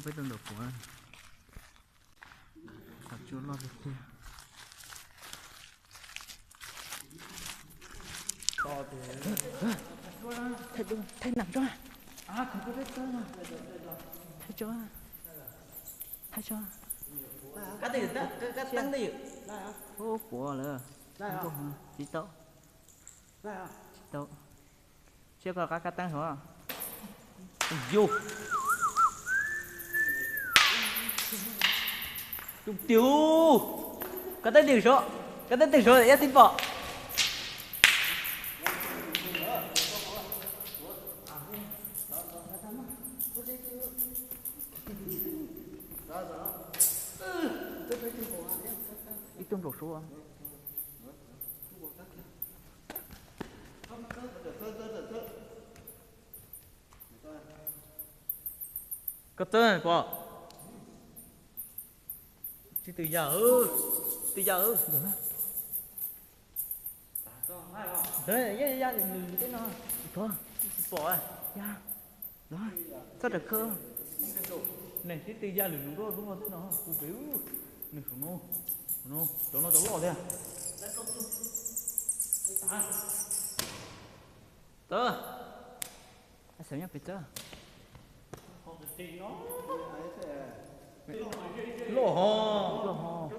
Peb tau ntawm puav, qhov tsua loj tiag tiag. Thaij nees tso, thaij tso, thaij tso. Ub, puav lawm. Tsis tau, tsis tau. Siab koj qab kab teeb hov. Yus, tus tiag, koj teeb tes saud, koj teeb tes saud yog tib pom. Ib tug nplaum suav. Koj txawb pom. Tsis twm yam, twm yam. Yaj ya lwm lwm tej no. Tsis pom. Ya, txhob raws khawb. Neeg tib twm ya lwm lwm loj lub no tej no, kuv pem. Nws saum no, saum no, cov no cov loj tiag. Txawb. Xav nyob pem txawb. Loj hos. Loj hos.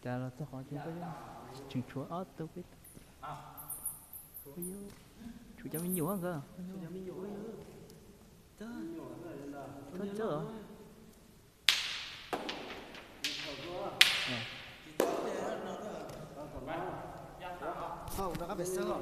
Cas los txog qhov tseem tshuav ob tug peb tug. Tshuav cov me nyuam nkawd. Txhob txawb os. Rov qab pem xwb los.